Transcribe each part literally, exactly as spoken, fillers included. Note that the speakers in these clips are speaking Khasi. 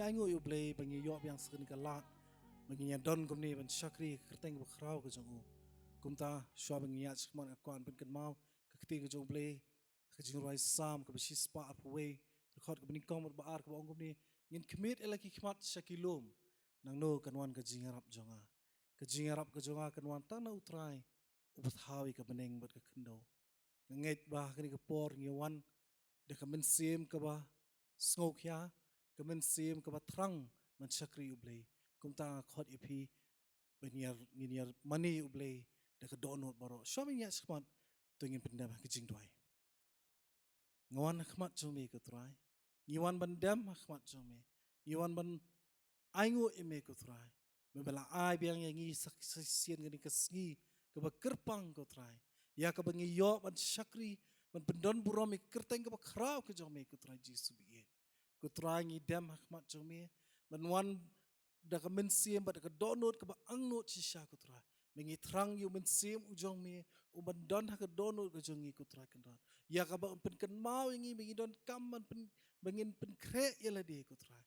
Ïa ngi, U Blei, ba ngi ïoh biang sa kane ka lad ba ngin ïa don kumne ban shakri ha ka kyrteng kaba khraw ka jong u. Kumta, shuwa ba ngin ïa shakmat, nga kwah ban pynkynmaw ka ktien ka jong U Blei ha ka Jingrwai Salm kaba shispah arphew wei, dkhot kaba nyngkong bad ba ar, kaba ong kumne: Ngin khmih ïa la ki khmat sha ki lum, nangno kan wan ka jingïarap jong nga? Ka jingïarap ka jong nga kan wan tang na U Trai, uba thaw ïa ka bneng bad ka khyndew. Nga ngeit ba ha kane ka por ngi wan da ka mynsiem kaba sngewkhia, ka mynsiem kaba thrang ban shakri U Blei. Kumta nga khot ïa phi ba ngin ïa, ngin ïa mane ïa U Blei da ka dohnud baroh. Shuwa ba ngin ïa shakmat, to ngin pyndem ha ka jingduwai. Nga wan ha khmat jong me, ko Trai. Ngi wan ban dem ha khmat jong me. Ngi wan ban ainguh ïa me, ko Trai, ba me la ai biang ïa ngi sa, sa shisien kane ka sngi kaba kyrpang, ko Trai, ïa kaba ngi ïoh ban shakri, ban pyndon burom ïa ka kyrteng kaba khraw ka jong me, ko Trai Jisu ba ïeit. Ko Trai, ngi dem ha khmat jong me ban wan da ka mynsiem bad da ka dohnud kaba angnud shisha, ko Trai. Me, ngi thrang ïa u Mynsiem u jong me, u ban don ha ka dohnud ka jong ngi, ko Trai Kynrad, ïa kaba un pynkynmaw ïa ngi ba ngi donkam ban pyn, ba ngin pynkhreh ïa lade, ko Trai.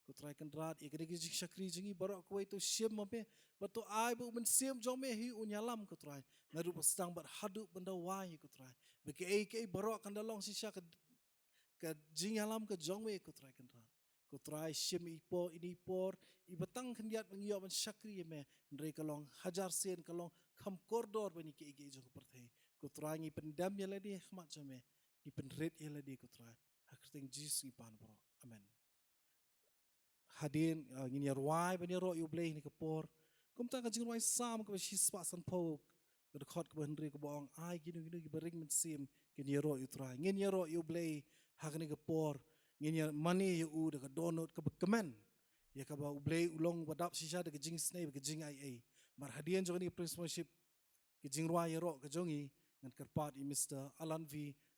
Ko Trai Kynrad, ïa kane ka jingshakri jong ngi baroh kawei, to shim ma me, bad to ai ba u Mynsiem jong me hi un ïalam, ko Trai, naduh ba sdang bad haduh ban da wai, ko Trai, ba kaei kaei baroh kan da long shisha ka ka jingïalam ka jong me, ko Trai Kynrad. Ko Trai, shim i por, ine i por iba tang khyndiat ba ngi ïoh ban shakri ïa me, hynrei ka long hajar sien, ka long kham kordor ban ïa kiei kiei jong ka pyrthei. Ko Trai, ngi pyndem ïa lade ha khmat jong me, ngi pynrit ïa lade, ko Trai. Ha ka kyrteng Jisu ngi pan baroh. Amen. Hadien, ah, ngin ïa rwai ban ïaroh ïa U Blei ha kane ka por, kumta ka Jingrwai Salm kaba shispah sanphew, ka dkhot kaba hynriew, kaba ong: Ai kino kino kiba ring mynsiem kin ïaroh ïa U Trai. Ngin ïaroh ïa U Blei ha kane ka por. Ngin ïa mane ïa u da ka dohnud kaba kmen, ïa kaba U Blei u long uba dap shisha da ka jingisynei bad ka jingaiei. Mar hadien jong kane ka praise worship, ka jingrwai ïaroh ka jong ngi, ngan kyrpad ïa Mister Alan V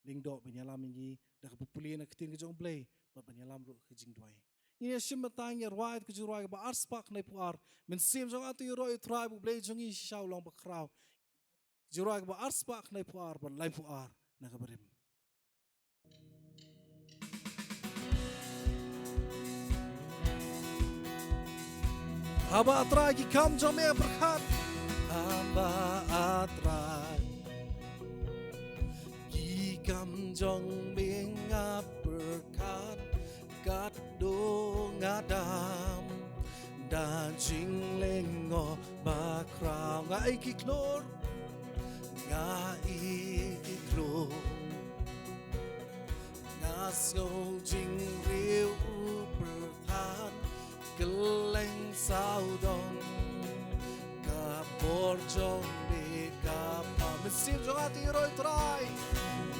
Lyngdoh ban ïalam ïa ngi da kaba pule na ka ktien ka jong U Blei, bad ban ïalam ruh ka jingduwai. Ngin ïa shim bynta, ngin ïa rwai ka jingrwai kaba arspah khyndai phew ar: Mynsiem jong nga, to ïaroh ïa U Trai, ba U Blei jong ngi shisha u long bakhraw. Jingrwai kaba arspah khyndai phew ar bad lai phew ar na kaba rim. Haba A Trai ki kam jong me nga pyrkhat. Haba A Trai ki kam jong me nga pyrkhat. Katno nga dam da jinglyngngoh bakhraw. Nga ïeit ki khlur, nga ïeit ki khlur. Nga sngew jingriewpyrkhat, pyrkhat kylleng sawdong. Ka bor jong me ka pha. Mynsiem jong nga, to ïaroh ïa U Trai.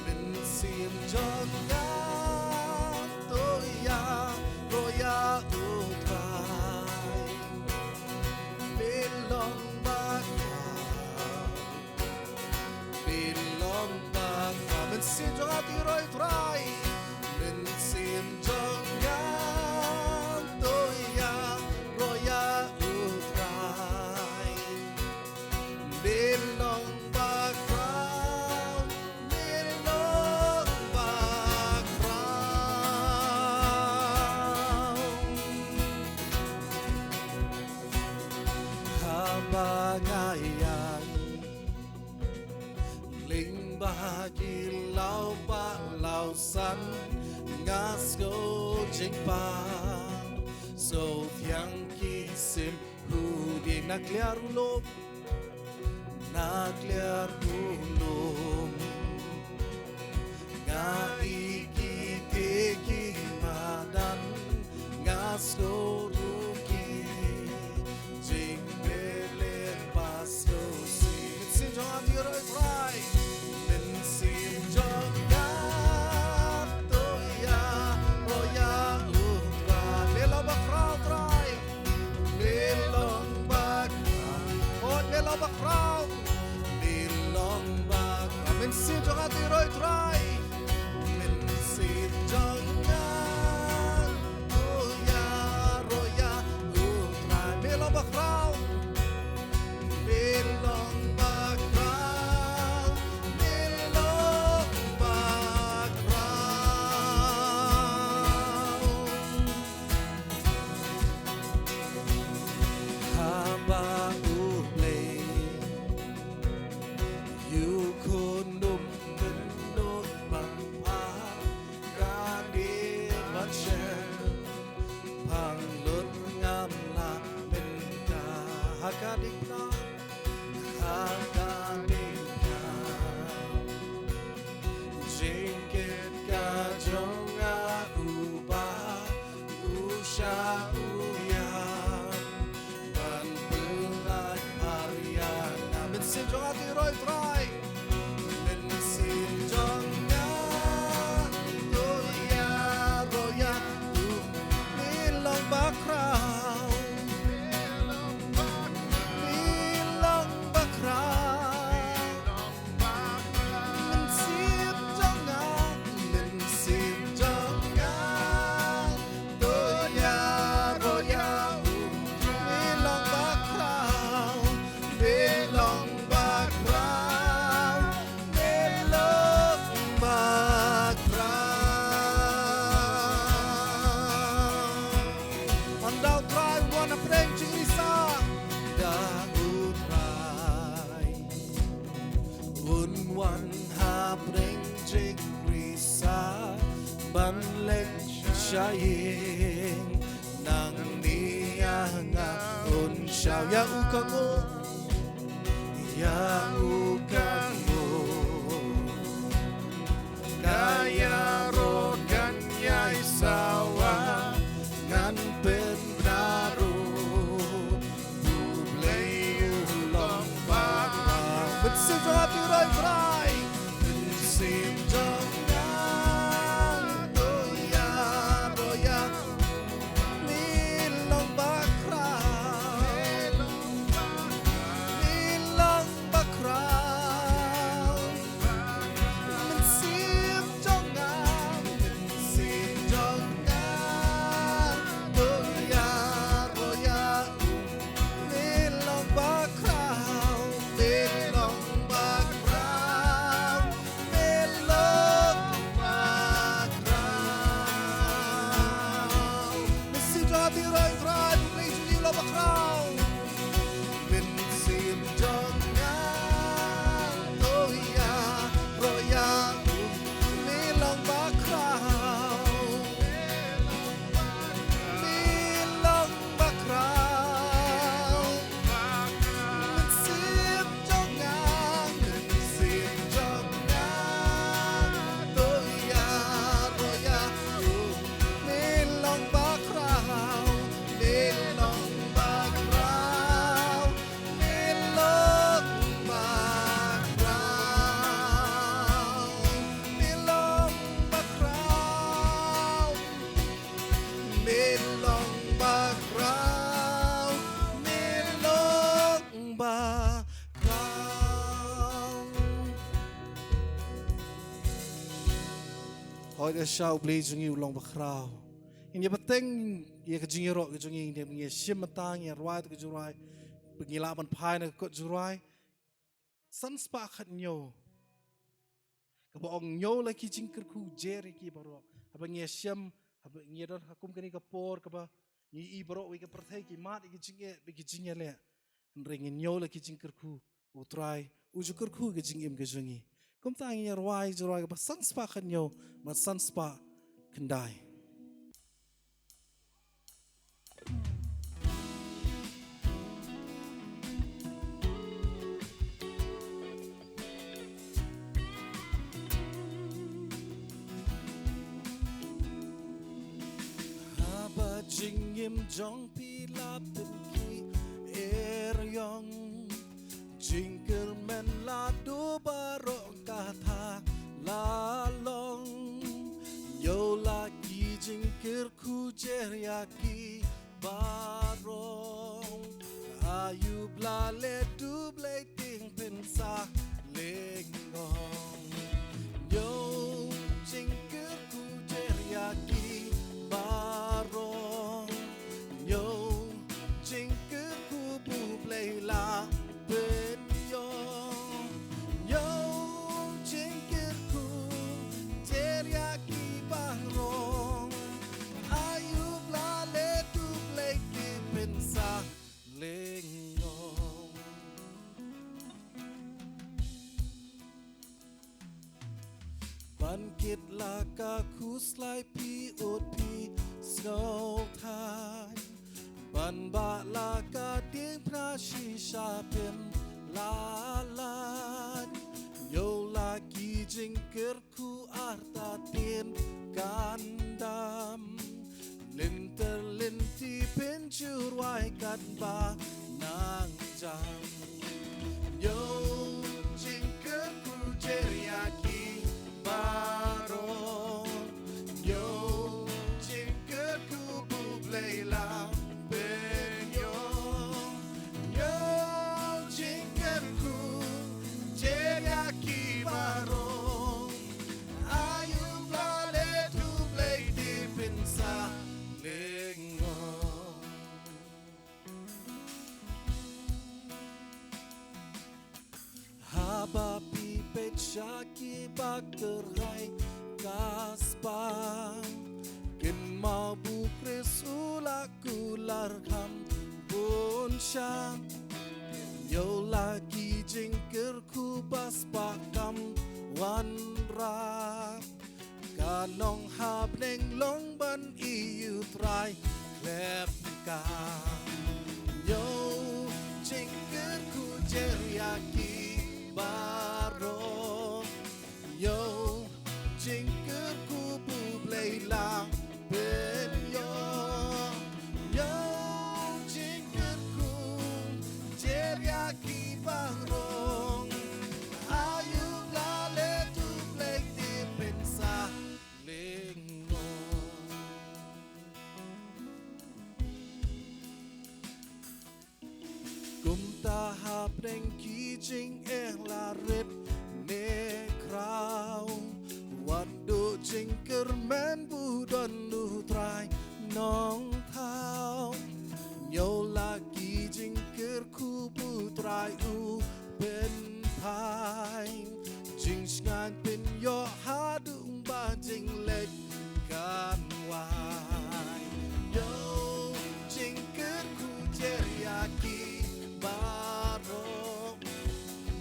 Mynsiem jong nga, to ïaroh ïa U Trai. Me long bakhraw, me long bakhraw. Mynsiem jong nga, to ïaroh ïa U Trai. Mynsiem jong nga, to ïaroh ïa U Trai. Me long bakhraw, me long bakhraw. Haba nga ïaid lyngba ki lawbah lawsan, nga sngew jingpang, sngew thiang ki sim. Hadien na kliar u lum, na kliar u lum, nga ïohi ki tieng ki madan, nga sngew ruh ki jingbeh lehbah, sngew sih. Mynsiem jong nga, to ïaroh ïa U Trai. Mynsiem jong nga, to ïaroh ïa U Trai. Me long bakhraw, Trai. Me long bakhraw. Oh, me long bakhraw. Me long bakhraw. Mynsiem jong nga, to ïaroh ïa U Trai. ban leit sha ïing, nangne ïa nga un shaw ïa u ka nguh, ïa u ka nguh. Ka ïaroh kan ïai sawa, ngan pynbna ruh, U Blei u long ba khraw. Mynsiem jong nga, phi roi Trai. Mynsiem jong nga, to ïaroh ïa, me long ba khraw. Me long ba khraw. Mynsiem jong nga, mynsiem jong nga, to ïaroh ïa u. Me long ba khraw, me long ba khraw, me long ba khraw. Mynsiem jong nga, phi roi Trai, U Blei jong ngi u long ba khraw. Mynsiem jong nga, to ïaroh ïa u, me long ba khraw. Me long ba khraw. Mynsiem jong nga, mynsiem jong nga, to ïaroh ïa u. Me long ba khraw, me long ba khraw, me long ba khraw, me long ba khraw, me long ba khraw, me long ba khraw. Hooid, sha U Blei jong ngi u long ba khraw. Ngin ïa bteng ïa ka jingïaroh ka jong ngi, ngin ïa shim mynta, ngin ïa rwai ka jingrwai, ba ngin lah ban phai na ka kot jingrwai. San spah khatñiew. Kaba ong, ñiew la ki jingkyrkhu, jer ïa ki baroh. Haba ngi ïa shem, haba ngi ïa don ha kum kane ka por kaba ngi i baroh, wei ka pyrthei ki mad ïa ki jingeh bad ki jingïaleh. Hynrei ngin ñiew la ki jingkyrkhu, U Trai u ju kyrkhu ïa ka jingim ka jong ngi. Kumta ngin ïa rwai jingrwai kaba san spah khatñiew bad san spah khyndai. Haba jingim jong phi la pynkhih er ïong, jingkyrmen la duh baroh katta la long. Ñiew la ki jingkyrkhu, jer ïa ki baroh. Aïu ba la leh da U Blei, tieng pynsahlingong. Ñiew jingkyrkhu, jer ïa ki baroh. Ñiew jingkyrkhu ba U Blei la pynïoh. Ñiew jingkyrkhu, jer ïa ki baroh. Aïu ba la leh da U Blei, tieng pynsahlingong. Ban kit la ka khuslai, phi ud phi sngewthait. Ban bah la ka diengphna, shisha phim lah lait. Ñiew la ki jingkyrkhu, artatien kan dam. Lynter lynti phin ju rwai katba nang jam. Ñiew jingkyrkhu, jer ïa ki baroh. Ñiew jingkyrkhu ba U Blei la pynïoh. Ñiew jingkyrkhu, jer ïa ki baroh. Aïu ba la leh da U Blei, tieng pynsahlingong. Nong hapdeng long ban ïohi U Trai khlem ka. Ïoh jingkyrkhu jer ïa ki baroh. Ïoh jingkyrkhu, U Blei, la pynïoh. Ïoh jingkyrkhu jer ïa ki baroh. Aïu ba la leh, U Blei, te pynsa lyngngoh. Kumta hapdeng ki jingeh la rit ne khraw, wat duh jingkyrmen, bun don U Trai Nongthaw. Ñiew la ki jingkyrkhu, U Trai u pynphai. Jingsngewsih pynïoh haduh ba jingleh kan wai. Ïoh jingkyrkhu jer ïa ki baroh.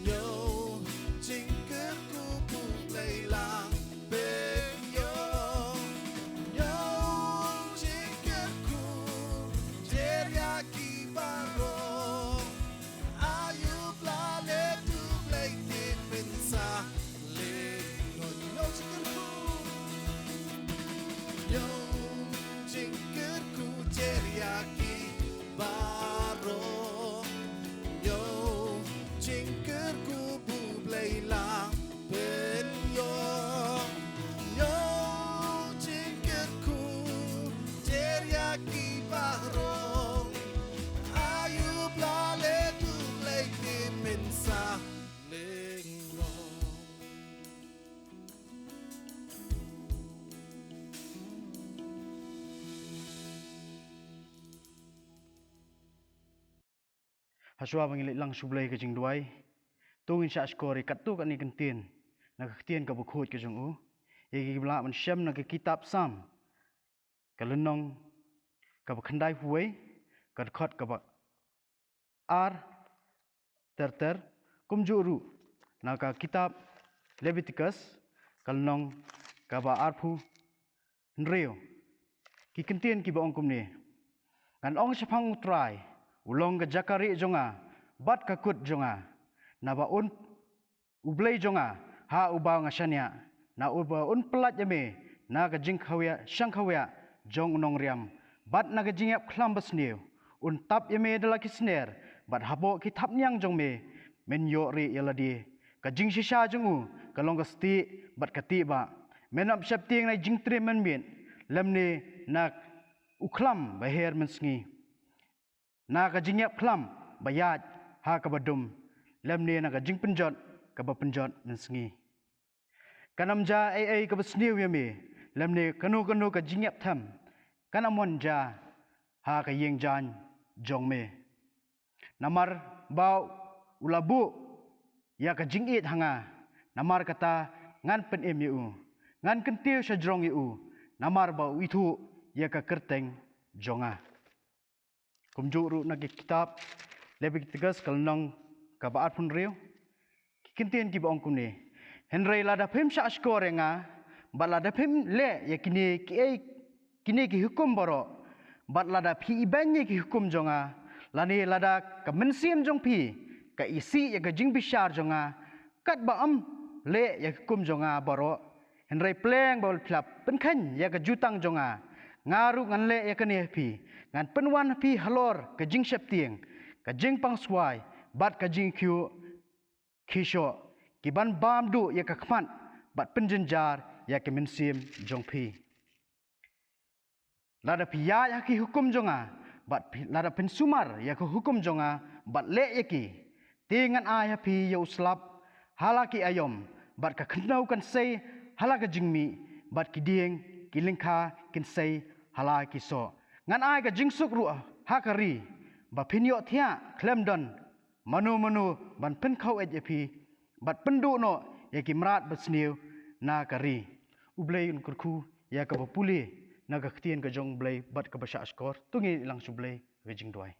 Ïoh jingkyrkhu, U Blei, la pynïoh. Ïoh jingkyrkhu jer ïa ki baroh. Aïu ba la leh, U Blei, te pynsa lyngngoh. Ïoh jingkyrkhu. Ïoh jingkyrkhu jer ïa ki baroh. Ïoh jingkyrkhu, U Blei, la pynïoh. Ïoh jingkyrkhu jer ïa ki baroh. Aïu ba la leh, U Blei, te pynsa lyngngoh. Hashwa ba ngin leit lang sha U Blei ka jingduwai, to ngin shahshkor ïa katto katne ka ktien na ka ktien kaba khuid ka jong U, ïa kiba la mynshem na ka kitab Salm, ka lynnong kaba khyndaiphew wei, ka dkhot kaba ar ter ter, kumjuh ruh na ka kitab Leviticus, ka lynnong kaba arphew hynriew. Ki ktien kiba ong kumne: Ngan ong shaphang U Trai, U long ka jaka rieh jong nga bad ka kut jong nga, naba un U Blei jong nga, ha uba nga shaniah, na uba un pyllait ïa me na ka jingkhawiah shangkhawiah jong u nongriam, bad na ka jingïap khlam basniew. Un tap ïa me da la ki sner, bad hapoh ki thapniang jong me men ïoh rieh ïa lade. Ka jingshisha jong u ka long ka stieh bad ka tieh bah. Men ap sheptieng na ka jingtriem mynmiet, lymne na u khlam baher mynsngi, na ka jingïap khlam ba ïaid ha kaba dum, lymne na ka jingpynjot kaba pynjot mynsngi. Kan ym jia ei ei kaba sniew ïa me, lymne kano kano ka jingïap them kan ym wan jia ha ka ïing jaiñ jong me. Namar ba u la buh ïa ka jingïeit ha nga, namar kata ngan pynim ïa u, ngan kyntiew sha jrong ïa u, namar ba u ithuh ïa ka kyrteng jong nga. Kumjuh ruh na ki kitab Leviticus, ka lynnong kaba arphew hynriew, ki ktien kiba ong kumne: Hynrei lada phim shahshkor ïa nga, bad lada phim leh ïa kine kiei, kine ki hukum baroh, bad lada phi ibeiñ ïa ki hukum jong nga, lane lada ka mynsiem jong phi ka isih ïa ka jingbishar jong nga, katba ym leh ïa ki hukum jong nga baroh, hynrei pleng ba phi la pynkheiñ ïa ka jutang jong nga, nga ruh ngan leh ïa kane ha phi: ngan pynwan ha phi halor ka jingsheptieng, ka jingpang swai, bad ka jingkhiuh khishoh, ki ban bam duh ïa ka khmat bad pynjynjar ïa ka mynsiem jong phi. Lada phi ïaid ha ki hukum jong nga, bad phi, lada phin sumar ïa ka hukum jong nga bad leh ïa ki, te ngan ai ha phi ïa u slap ha la ki aïom, bad ka khyndew kan sei ha la ka jingmih, bad ki dieng ki lyngkha kin sei ha la ki soh. Ngan ai ka jingsuk ruh ha ka ri, ba phin ïohthiah khlem don mano mano ban pynkhaw eit ïa phi, bad pynduh noh ïa ki mrad basniew na ka ri. U Blei un kyrkhu ïa kaba pule na ka ktien ka jong U Blei bad kaba shahshkor. To ngin ïalang sha U Blei ha ka jingduwai.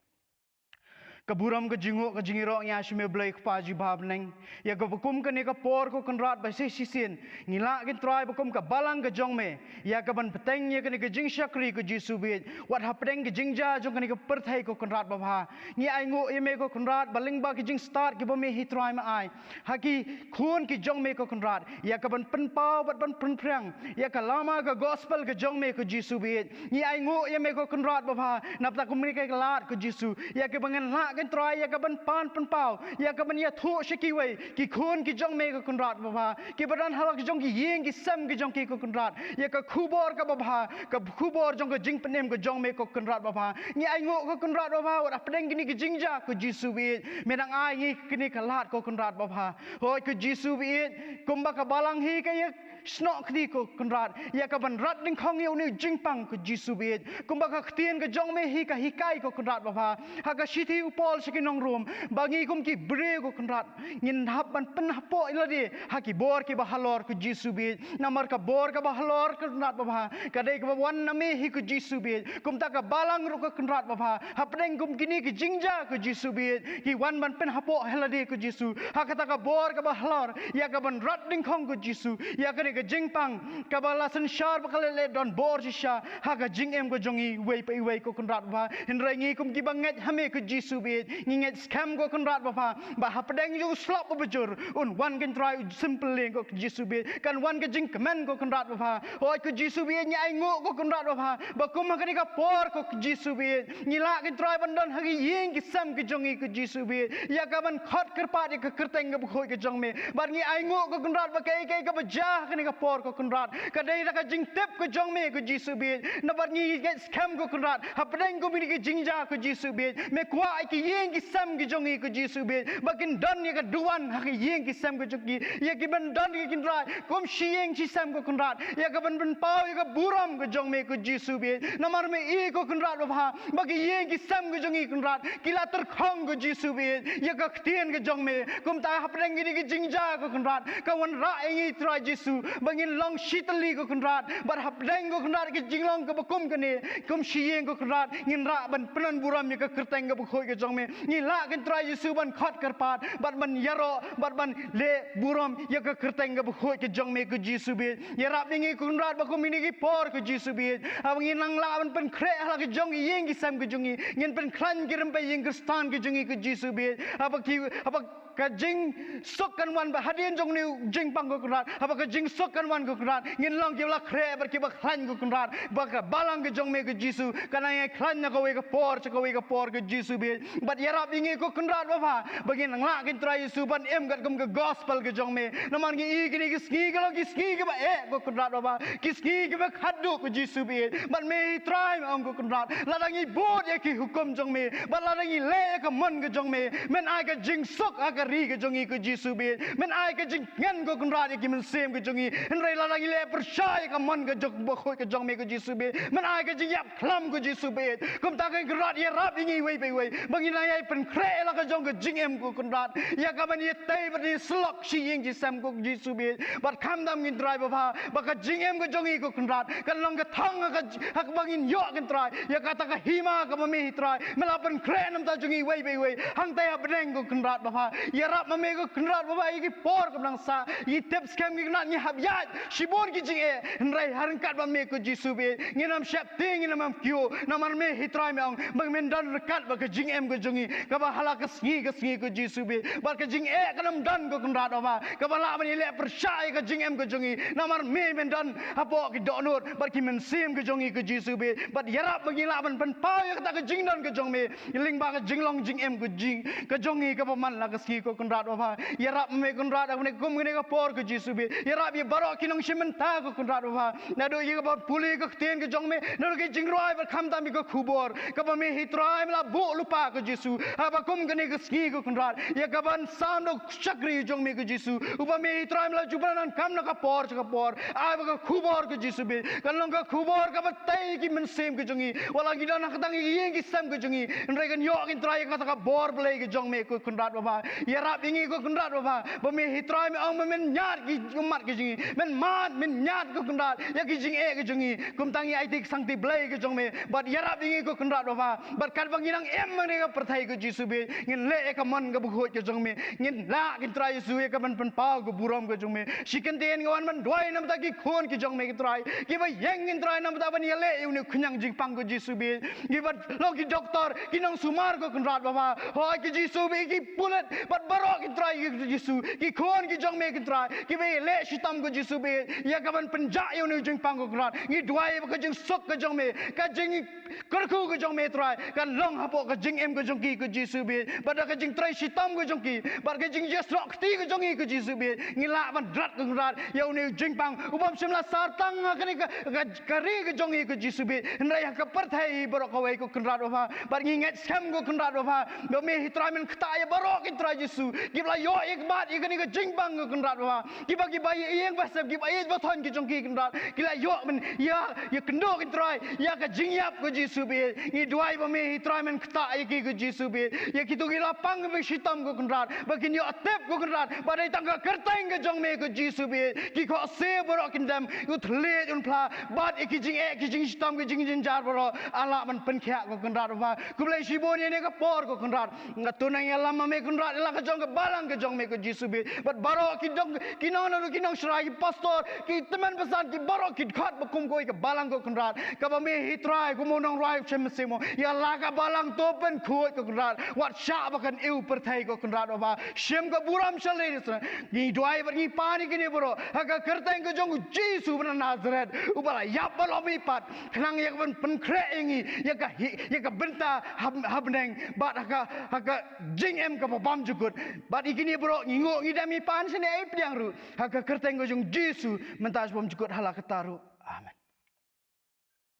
Ka burom, ka jingnguh, ka jingïaroh ngi ai sha me Blei Kpa jubab neng. Ïa kaba kum kane ka por ko Kynrad ba shisien ngi lah ko Trai ba kum ka balang ka jong me, ïa kaban bteng ïa kane ka jingshakri ko Jisu baieit, wat hapdeng ka jingjia jong kane ka pyrthei ko Kynrad babha. Ngi ainguh ïa me ko Kynrad ba lyngba ka jingstad kaba me hi Trai me ai ha ki khun ki jong me ko Kynrad, ïa kaban pynpaw bad ban pynphriang ïa ka lama ka gospel ka jong me ko Jisu baieit. Ngi ainguh ïa me ko Kynrad babha, na bynta kumne ka lad ko Jisu, ïa kaba ngan lah ko Trai ïa kaban pan pynpaw, ïa kaban ïathuh sha kiwei ki khun ki jong me ko Kynrad babha, kiba don ha la ki jong ki ïing ki sem ki jong ki ko Kynrad, ïa ka khubor kaba bha, ka khubor jong ka jingpynim ka jong me ko Kynrad babha. Ngi ainguh ko Kynrad babha, wat hapdeng kine ki jingjia ko Jisu baieit, me dang ai ngi kine ka lad ko Kynrad babha. Hooid ko Jisu baieit, kumba ka balang hi ka ïa snoh kti ko Kynrad, ïa kaban rat dyngkhong ïa une u jingpang ko Jisu baieit, kumba ka ktien ka jong me hi ka hikai ko Kynrad babha. Ha ka shithi u Paul sha ki nong Rom, ba ngi kum ki briew ko Kynrad ngin hap ban pynhapoh ïa lade ha ki bor kiba halor ko Jisu baieit. Namar ka bor kaba halor ko Kynrad babha, ka dei kaba wan na me hi ko Jisu baieit. Kumta ka balang ruh ko Kynrad babha, hapdeng kum kine ki jingjia ko Jisu baieit, ki wan ban pynhapoh ïa lade ko Jisu ha kata ka bor kaba halor, ïa kaban rat dyngkhong ko Jisu, ïa kane ka jingpang kaba la synshar ba ka leh leh don bor shisha ha ka jingim ka jong iwei pa iwei ko Kynrad babha. Hynrei ngi kum kiba ngeit ha me ko Jisu baieit, ngi ngeit skhem ko Kynrad babha, ba hapdeng jong u slap uba jur un wan ko Trai u symphyllieng ko Jisu baieit, kan wan ka jingkmen ko Kynrad babha. Hooid ko Jisu baieit, ngi ainguh ko Kynrad babha, ba kum ha kane ka por ko Jisu baieit, ngi lah ko Trai ban don ha ki ïing ki sem ki jong ngi ko Jisu baieit, ïa kaban khot kyrpad ïa ka kyrteng kaba khuid ka jong me. Bad ngi ainguh ko Kynrad ba kaei kaei kaba jia ha kane ka por ko Kynrad, ka dei da ka jingtip ka jong me ko Jisu baieit. Namar ngi ngeit skhem ko Kynrad, hapdeng kum kine ki jingjia ko Jisu baieit, me kwah ïa ki ïing ki sem ki jong ngi ko Jisu baieit, ba kin don ïa ka duwan ha ki ïing ki sem ki jong ki, ïa kiban don ïa ki Trai kum shi ïing shi sem ko Kynrad, ïa kaban pynpaw ïa ka burom ka jong me ko Jisu baieit. Namar me i ko Kynrad babha, ba ki ïing ki sem ki jong ngi Kynrad ki la tyrkhong ko Jisu baieit ïa ka ktien ka jong me. Kumta hapdeng kine ki jingjia ko Kynrad, ka wanrah ïa ngi Trai Jisu ba ngin long shitylli ko Kynrad, bad hapdeng ko Kynrad ka jinglong kaba kum kane, kum shi ïing ko Kynrad, ngin rah ban pyndon burom ïa ka kyrteng kaba khuid ka jong me. Ngi lah ko Trai Jisu ban khot kyrpad bad ban ïaroh bad ban leh burom ïa ka kyrteng kaba khuid ka jong me ko Jisu baieit. Ïarap ïa ngi ko Kynrad ba kum kine ki por ko Jisu baieit, haba ngin nang lah ban pynkhreh ha la ki jong ki ïing ki sem ki jong ngi, ngin pynkhlaiñ ki rympei ïing Khristan ki jong ngi ko Jisu baieit. Haba ki, haba ka jingsuk kan wan ba hadien jong une u jingpang ko Kynrad, haba ka jingsuk kan wan ko Kynrad, ngin long kiba la khreh bad kiba khlaiñ ko Kynrad, ba ka balang ka jong me ko Jisu kan nang ïai khlaiñ na kawei ka por sha kawei ka por ko Jisu baieit. Bad ïarap ïa ngi ko Kynrad babha, ba ngin nang lah ko Trai Jisu ban im katkum ka gospel ka jong me. Namar ngi i kine ki sngi ki long ki sngi kiba eh ko Kynrad babha, ki sngi kiba khatduh ko Jisu baieit. Bad me hi Trai me ong ko Kynrad, lada ngi bud ïa ki hukum jong me, bad lada ngi leh ïa ka mon ka jong me, men ai ka jingsuk ha ka ri ka jong ngi ko Jisu baieit. Men ai ka jingkmen ko Kynrad ïa ki mynsiem ka jong ngi. Hynrei lada ngi leh pyrshah ïa ka mon ka jong, bakhuid ka jong me ko Jisu baieit, men ai ka jingïap khlam ko Jisu baieit. Kumta ko Kynrad ïarap ïa ngi iwei pa iwei ba ngin nang ïai pynkhreh ïa la ka jong ka jingim ko Kynrad, ïa kaban ïatei bad ïasyllok shi ïing shi sem ko Jisu baieit. Bad khamtam ko Trai babha, ba ka jingim ka jong ngi ko Kynrad kan long ka thong ha ka, ha kaba ngin ïoh ko Trai ïa kata ka hima kaba me hi Trai me la pynkhreh na bynta jong ngi iwei pa iwei hangtai ha bneng ko Kynrad babha. Ïarap ma me ko Kynrad babha ïa ki por kaba nang sah, ngi tip skhem ko Kynrad ngi hap ïaid shibun ki jingeh, hynrei ha ryngkat bad me ko Jisu baieit ngin ym sheptieng, ngin ym kiew. Namar me hi Trai me ong ba men don ryngkat bad ka jingim ka jong ngi kaba ha la ka sngi ka sngi ko Jisu baieit. Bad ka jingeh kan ym don ko Kynrad babha kaba lah ban ïaleh pyrshah ïa ka jingim ka jong ngi. Namar me men don hapoh ki dohnud bad ki mynsiem ka jong ngi ko Jisu baieit. Bad ïarap ba ngin lah ban pynpaw ïa kata ka jingdon ka jong me lyngba ka jinglong jingim ka jing, ka jong ngi kaba man la ka sngi ko Kynrad babha. Ïarap ma me Kynrad ha kane kum kane ka por ko Jisu baieit. Ïarap ïa baroh ki nongshim bynta ko Kynrad babha, naduh ïa kaba pule ka ktien ka jong me, naduh ki jingrwai bad khamtam ïa ka khubor kaba me hi Trai me la buh lypa ko Jisu. Haba kum kane ka sngi ko Kynrad, ïa kaban sam da u shakri jong me ko Jisu, uba me hi Trai me la ju pyndonkam na ka por sha ka por, ai ba ka khubor ko Jisu baieit kan long ka khubor kaba tei ki mynsiem ka jong ngi. Wat la ngi don ha ka tang ïing ki sem ka jong ngi, hynrei kan ïoh ko Trai ïa kata ka bor Blei ka jong me ko Kynrad babha. ïarap ïa ngi ko Kynrad Baba. Ba me hi Trai me ong ba men ñiad ki ummat ki jong ngi. Men mad, men ñiad ko Kynrad ïa ki jingeh ki jong ngi. Kumta ngi aiti ki sangti blei ki jong me. Bad ïarap ïa ngi ko Kynrad Baba. Bad katba ngi nang im ha kane ka pyrthei ko Jisu beit, ngin leh ïa ka mon kaba khuid ka jong me. Ngin lah ko Trai Jisu ïa kaban pynpaw ka burom ka jong me. Shi kyntien nga wan ban duwai namar ki khun ki jong me ko Trai. Kiba ïeng ko Trai namar ban ïaleh ïa une u khñiang jingpang ko Jisu beit. Kiba long ki doktor, ki nongsumar ko Kynrad Baba. Hooid ko Jisu beit, ki pulit bad baroh ko Trai ko Jisu. Ki khun ki jong me ko Trai. Kiba ïaleh shitom ko Jisu beit ïa kaban pynjah ïa une u jingpang ko Kynrad. Ngi duwai ba ka jingsuk ka jong me, ka jing kyrkhu ka jong me Trai, kan long hapoh ka jingim ka jong ki ko Jisu beit. Bad da ka jingtrei shitom ka jong ki, bad ka jingïasnoh kti ka jong ki ko Jisu beit, ngi lah ban rat ko Kynrad ïa une u jingpang u bym shym la sar tang ha kane ka, ka, ka ri ka jong ki ko Jisu beit, hynrei ha ka pyrthei baroh kawei ko Kynrad Baba. Bad ngi ngeit skhem ko Kynrad Baba, ba me hi Trai men ktah ïa baroh ki Trai Jisu kiba la ïoh ïa ka bad ïa kane ka jingpang ko Kynrad Baba. Kiba, kiba ïa ïeng ba sem, kiba ïeit ba thon ki jong ki Kynrad. Ki la ïoh men ïa, ïakynduh ko Trai ïa ka jingïap ko Jisu beit. Ngi duwai ba me hi Trai men ktah ïa ki ko Jisu beit. Ïa kito ki la pang ba shitom ko Kynrad, ba kin ïoh tip ko Kynrad ba dei tang ka kyrteng ka jong me ko Jisu beit. Ki khohsiew baroh kin dem, u thylliej un phla, bad ïa ki jingeh ki jingshitom ki jingjynjar baroh, ah lah ban pynkhiah ko Kynrad Baba. Khublei shibun ïa kane ka por ko Kynrad. Nga tang nang ïalam ma me Kynrad ïa la ka jong ka balang ka jong me ko Jisu beit. Bad baroh ki dong, ki nong, nong, ki nongshrai, ki pastor, ki tymmen basan, ki baroh ki dkhot ba kum ko ïa ka balang ko Kynrad. Kaba me hi Trai kum u nongrwai u shem mynsiem mo. Ïa la ka balang to pynkhuid ko Kynrad. Wat shah ba kan ïew pyrthei ko Kynrad Baba. Shim ka burom shalei. Ngi duwai bad ngi pan ïa kine baroh ha ka kyrteng ka jong u Jisu ba na Nazaret, uba la ïap bad la mihpat. Khnang ïa kaban pynkhreh ïa ngi ïa ka hi, ïa ka bynta ha, ha bneng bad ha ka, ha ka jingim kaba bymjukut. Bad ïa kine baroh ngi nguh ngi dem ngi pan shane ai pdiang ruh ha ka kyrteng ka jong u Jisu mynta bymjukut ha la katta ruh. Amen.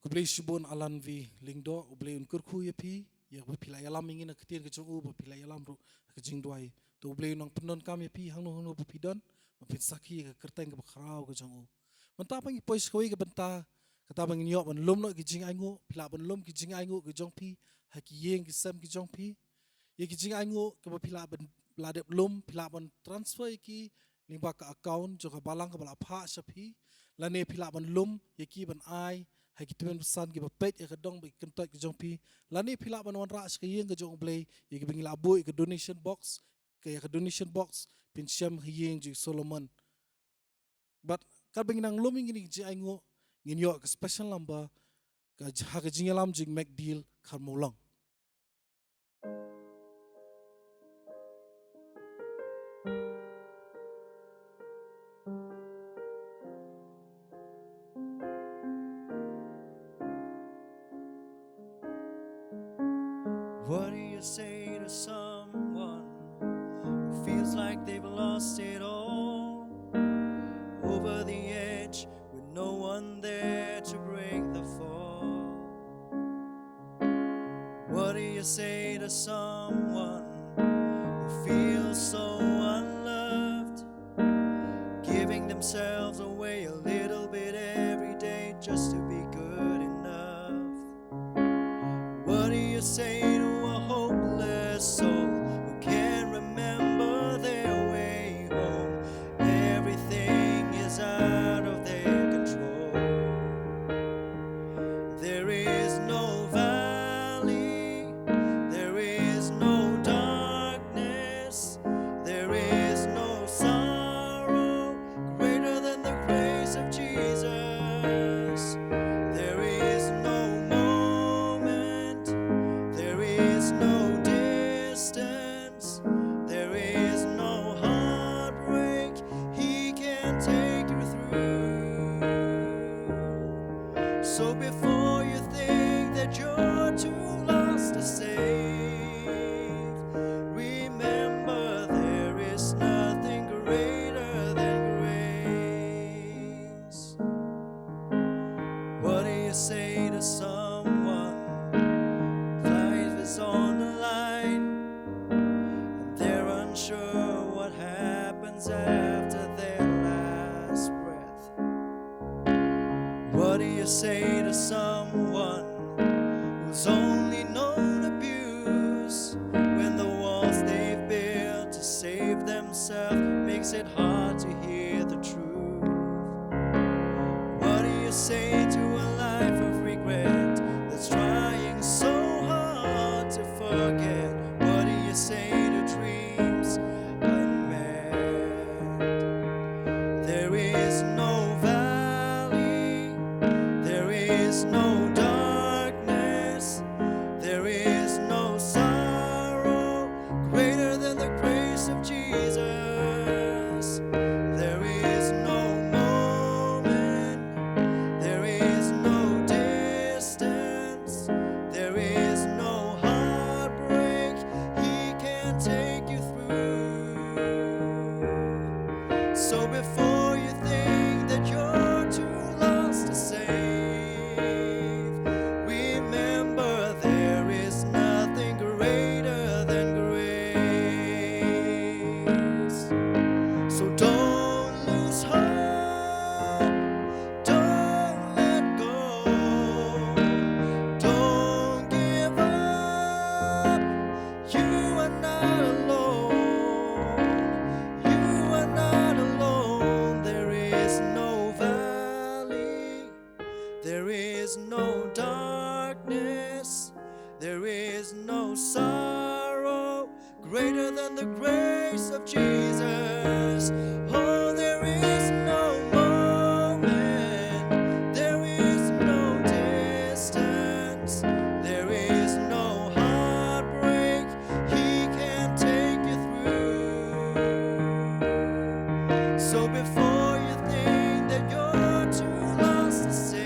Khublei shibun Alan V Lyngdoh, U Blei un kyrkhu ïa phi ïa ba phi la ïalam ïa ngi na ka ktien ka jong u, ba phi la ïalam ruh ha ka jingduwai. To U Blei un nang pyndonkam ïa phi hangno hangno ba phi don, ba phin sakhi ïa ka kyrteng kaba khraw ka jong u. Mynta ba ngi poi sha kawei ka bynta, kata ba ngin ïoh ban lum noh ki jingainguh, phi lah ban lum ki jingainguh ki jong phi ha ki ïing ki sem ki jong phi. Ïa ki jingainguh kiba phi lah ban, la dep lum, phi lah ban transfer ïa ki lyngba ka account jong ka balang kaba la phah sha phi, lane phi lah ban lum ïa ki ban ai ha ki tymmen basan kiba peit ïa ka dong bad ki kyntoit ki jong phi, lane phi lah ban wanrah sha ka ïing ka jong U Blei ïa kiba ngi la buh ïa ka donation box, ka, ïa ka donation box phin shem ha ïing jong u Solomon. Bad katba ngi nang lum ïa kine ki jingainguh, ngin ïoh ka special number ka j-, ha ka jingïalam jong i Mekdil Kharmawlong. What do you say to someone who feels like they've lost it all? Over the edge with no one there to break the fall. What do you say to someone who feels so unloved, giving themselves away a little bit every day just to be good enough? What do you say to a hopeless soul who can't remember their way home? Everything is out of their control. There is no valley, there is no darkness, there is no sorrow greater than the grace of Jesus. There is no moment, there is no distance, there is no heartbreak he can take you through. So before you think that you're too lost to save, remember there is nothing greater than grace. What do you say to someone whose life is on the line and they're unsure what happens after their last breath? What do you say to someone who's only known abuse when the walls they've built to save no darkness, there is no sorrow greater than the grace of Jesus. There is no moment, there is no distance, there is no heartbreak He can take you through. So before you think that you're too lost to save, remember there is nothing greater than grace. So don't lose hope, don't let go, don't give up. You are not alone. You are not alone. There is no valley. There is no darkness. There is no sorrow greater than the grace of Jesus. Oh, there is no moment. There is no distance. There is no heartbreak He can take you through. So before you think that you're too lost to save,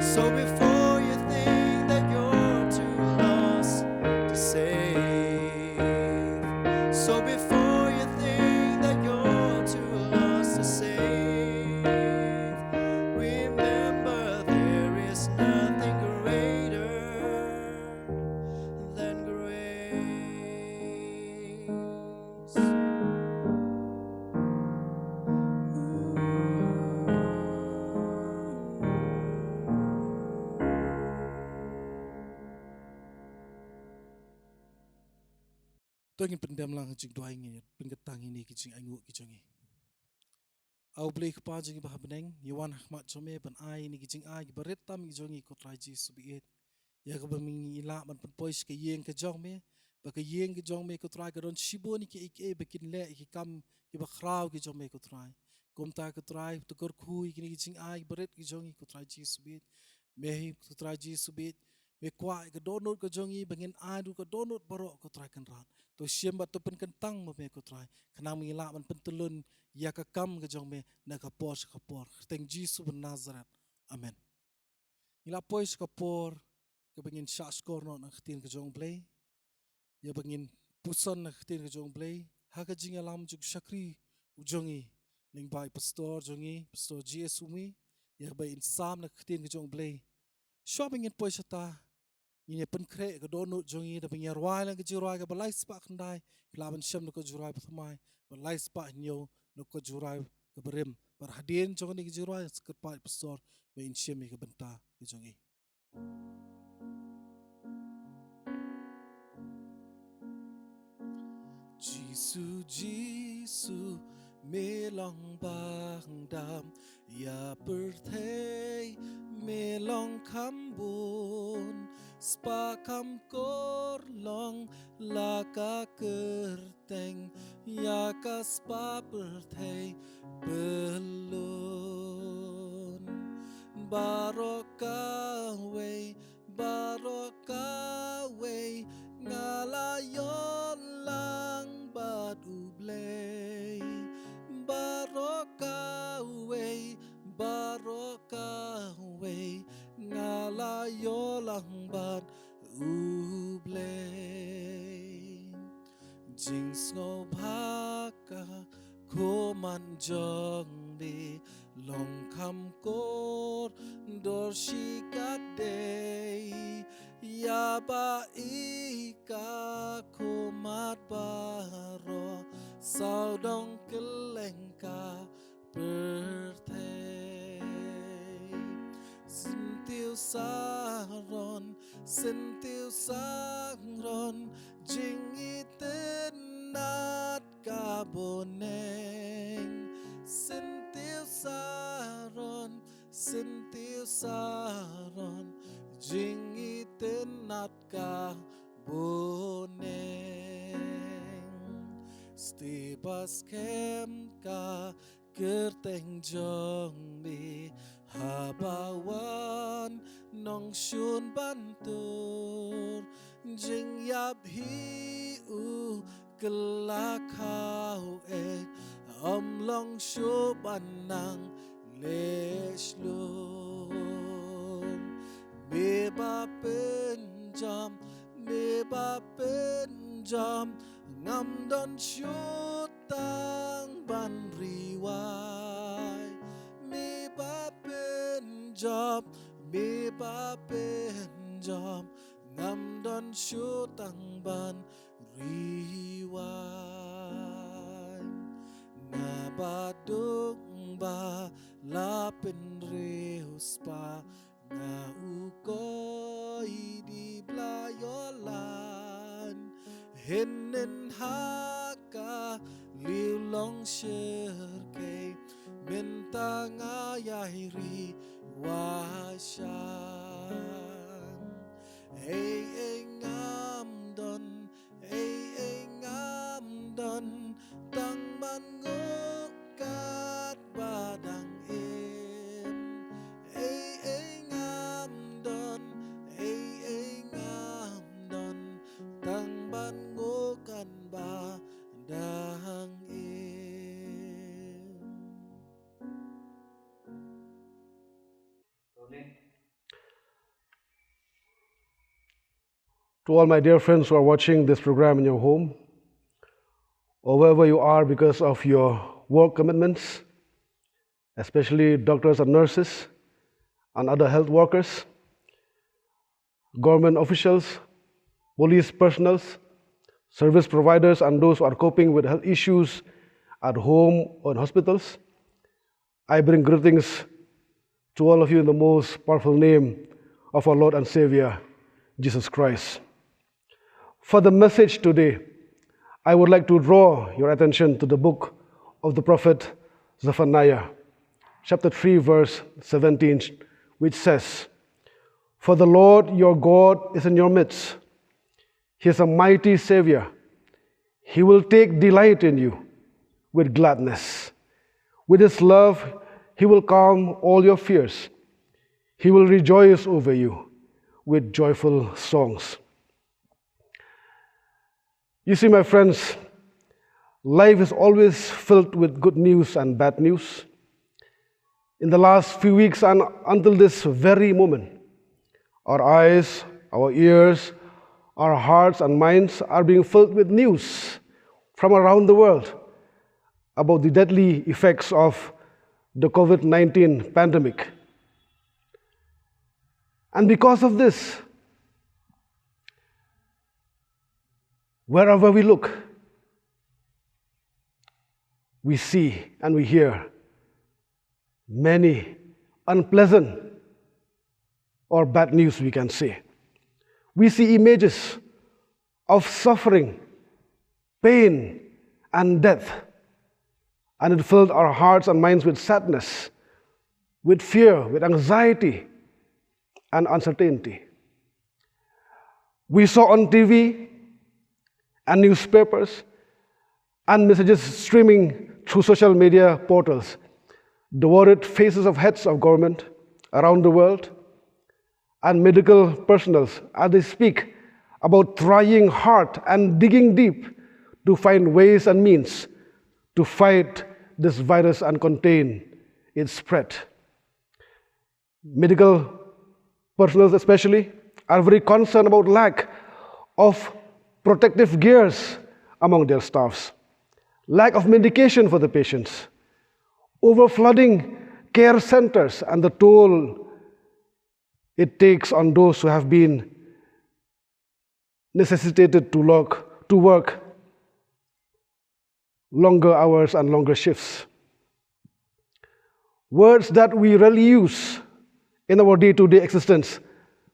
so before you think that you're too lost to save, so before you think that you're too lost to save, remember there is nothing greater than grace. To ngin pyndem lang ka jingduwai, ngin pynkynthang ïa kine ki jingainguh ki jong ngi. A U Blei Kpa jong ngi ba ha bneng, ngi wan ha khmat jong me ban ai ïa kine ki jingai kiba rit tam ki jong ngi ko Trai Jisu baieit. Ïa kaba me ngi lah ban pynpoi sha ka ïing ka jong me, ba ka ïing ka jong me ko Trai ka don shibun ïa kiei kiei ba kin leh ïa ki kam kiba khraw ki jong me ko Trai. Kumta ko Trai, to kyrkhu ïa kine ki jingai kiba rit ki jong ngi ko Trai Jisu baieit. Me hi ko Trai Jisu baieit, me kwah ïa ka dohnud ka jong ngi ba ngin ai ïa ka dohnud baroh ko Trai Kynrad. To shim bad to pynkyntang ma me ko Trai, khnang ba ngin lah ban pyntyllun ïa ka kam ka jong me na ka por sha ka por. Kyrteng Jisu ba Nasaret. Amen. Ngi la poi sha ka por kaba ngin shah shkor noh na ka ktien ka jong U Blei. Ïa ba ngin puson na ka ktien ka jong U Blei ha ka jingïalam jong u shakri u jong ngi, lyngba i pastor jong ngi, Pastor J S Umi, ïa ba in sam na ka ktien ka jong U Blei. Shuwa ba ngin poi shata, ngin ïa pynkhreh ka dohnud jong ngi da ba ngin ïa rwai lang ka jingrwai kaba lai spah khyndai, phi lah ban shem na ka jingrwai ba thymmai, ba lai spah hynñiew na ka jingrwai kaba rim. Bad hadien jong kane ka jingrwai, sa kyrpad pastor ba in shem ïa ka bynta ka jong ngi. Jisu, Jisu, me long ba dam ïa pyrthei, me long kham bun, spah kham kor long la ka kyrteng ïa ka spah pyrthei pyllun. Baroh kawei, baroh kawei, nga la ïoh lang bad U Blei. Baroh kawei, baroh kawei, nga la ïoh lang bad U Blei. Jingsngewbha ka khmat jong me long kham kordor shikatdei, ïa ba ïa ka khmat baroh sawdong kylleng ka pyrthei. Syntiew Saron, Syntiew Saron, jingitynnad ka bneng. Syntiew Saron, Syntiew Saron, jingitynnad ka bneng. Stay ba skhem ka kyrteng jong me ha shun ban tur jingïap hi u kylla khaw eh, ym long shuh ban nang leh shlur. Me ba pynjam, me ba pynjam, ngam don shuh tang ban riwai. Me ba pynjam, me ba pynjam, ngam don shuh tang ban riwai. Nga ba duk ba la pynriewspah, nga u koi di bla ïoh lan. Hynnin ha ka liw long shyrkhei, mynta nga ïai ri wa shan. Ei ei ngam don, ei ei ngam don, tang ban nguh katba dang im. Ei ei ngam don, ei ei ngam don, tang ban nguh katba dang im. To all my dear friends who are watching this program in your home, or wherever you are because of your work commitments, especially doctors and nurses and other health workers, government officials, police personnel, service providers, and those who are coping with health issues at home or in hospitals, I bring greetings to all of you in the most powerful name of our Lord and Savior, Jesus Christ. For the message today, I would like to draw your attention to the book of the prophet Zephaniah, chapter three, verse seventeen, which says, "For the Lord your God is in your midst. He is a mighty Savior. He will take delight in you with gladness. With his love, he will calm all your fears. He will rejoice over you with joyful songs." You see, my friends, life is always filled with good news and bad news. In the last few weeks and until this very moment, our eyes, our ears, our hearts and minds are being filled with news from around the world about the deadly effects of the COVID nineteen pandemic. And because of this, wherever we look, we see and we hear many unpleasant or bad news, we can say. We see images of suffering, pain, and death, and it filled our hearts and minds with sadness, with fear, with anxiety, and uncertainty. We saw on T V and newspapers and messages streaming through social media portals the worried faces of heads of government around the world and medical personnel as they speak about trying hard and digging deep to find ways and means to fight this virus and contain its spread. Medical personnel especially are very concerned about lack of protective gears among their staffs, lack of medication for the patients, overflooding care centers, and the toll it takes on those who have been necessitated to work, to work longer hours and longer shifts. Words that we rarely use in our day-to-day existence.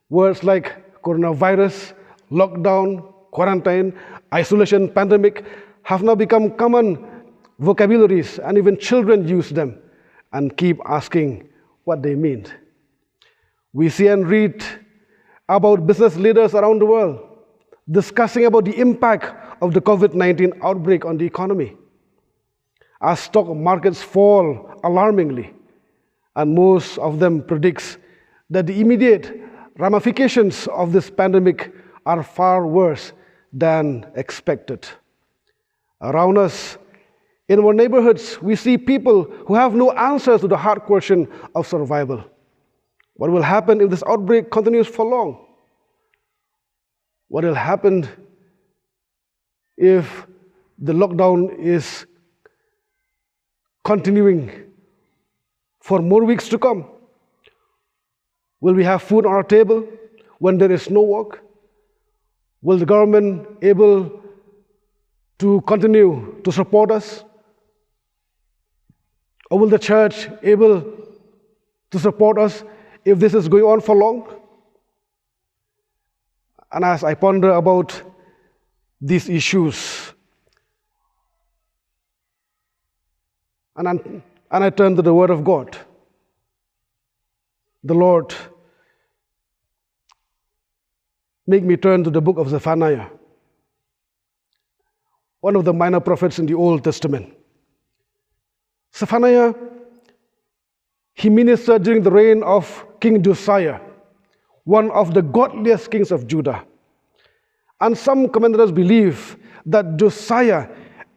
Words like coronavirus, lockdown, quarantine, isolation, pandemic have now become common vocabularies, and even children use them and keep asking what they mean. We see and read about business leaders around the world discussing about the impact of the COVID nineteen outbreak on the economy. As stock markets fall alarmingly, and most of them predicts that the immediate ramifications of this pandemic are far worse than expected. Around us, in our neighborhoods, we see people who have no answers to the hard question of survival. What will happen if this outbreak continues for long? What will happen if the lockdown is continuing for more weeks to come? Will we have food on our table when there is no work? Will the government able to continue to support us? Or will the church able to support us if this is going on for long? And as I ponder about these issues, and, I'm- and I turn to the Word of God, the Lord make me turn to the book of Zephaniah, one of the minor prophets in the Old Testament. Zephaniah, he ministered during the reign of King Josiah, one of the godliest kings of Judah. And some commentators believe that Josiah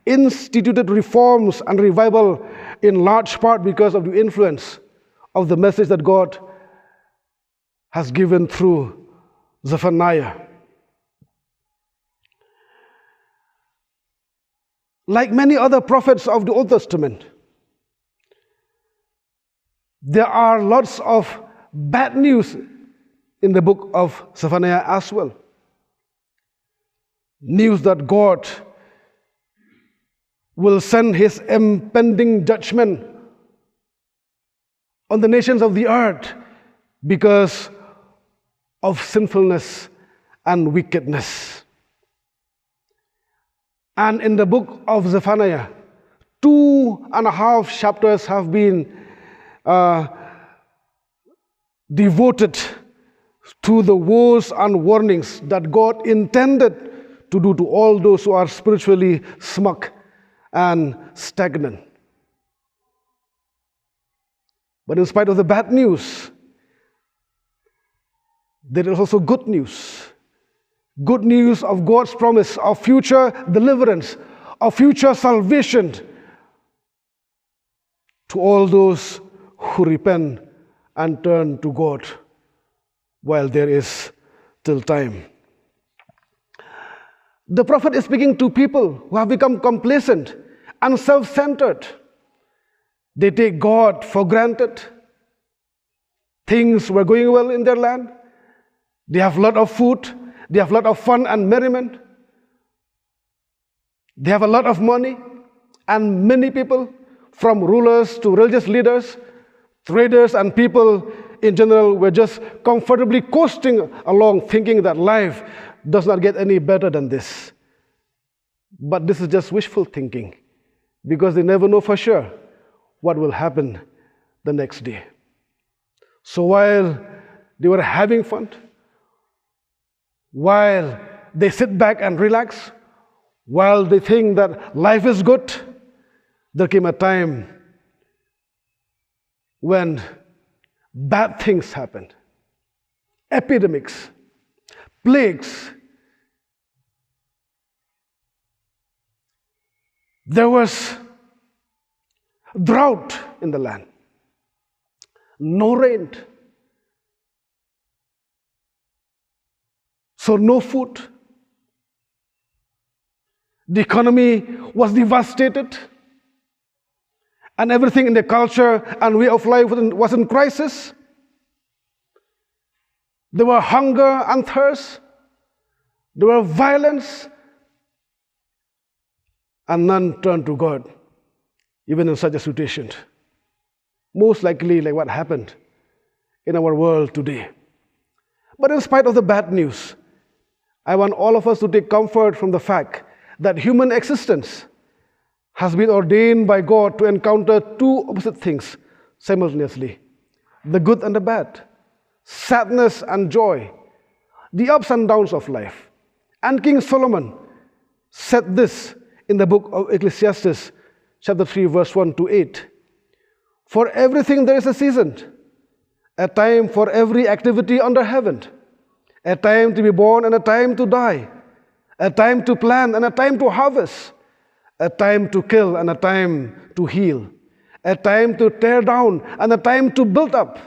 instituted reforms and revival in large part because of the influence of the message that God has given through Zephaniah. Like many other prophets of the Old Testament, there are lots of bad news in the book of Zephaniah as well. News that God will send his impending judgment on the nations of the earth because of sinfulness and wickedness. And in the book of Zephaniah, two and a half chapters have been uh, devoted to the woes and warnings that God intended to do to all those who are spiritually smug and stagnant. But in spite of the bad news, there is also good news. Good news of God's promise of future deliverance, of future salvation to all those who repent and turn to God while there is still time. The prophet is speaking to people who have become complacent and self centered. They take God for granted. Things were going well in their land. They have lot of food. They have lot of fun and merriment. They have a lot of money. And many people, from rulers to religious leaders, traders and people in general, were just comfortably coasting along, thinking that life does not get any better than this. But this is just wishful thinking, because they never know for sure what will happen the next day. So while they were having fun, while they sit back and relax, while they think that life is good, there came a time when bad things happened. Epidemics, plagues, there was drought in the land, no rain. So, no food. The economy was devastated, and everything in the culture and way of life was in, was in crisis. There were hunger and thirst, there were violence, and none turned to God, even in such a situation. Most likely, like what happened in our world today. But in spite of the bad news, I want all of us to take comfort from the fact that human existence has been ordained by God to encounter two opposite things simultaneously: the good and the bad, sadness and joy, the ups and downs of life. And King Solomon said this in the book of Ecclesiastes, chapter three, verse one to eight. For everything there is a season, A time for every activity under heaven, a time to be born and a time to die, a time to plant and a time to harvest, a time to kill and a time to heal, a time to tear down and a time to build up,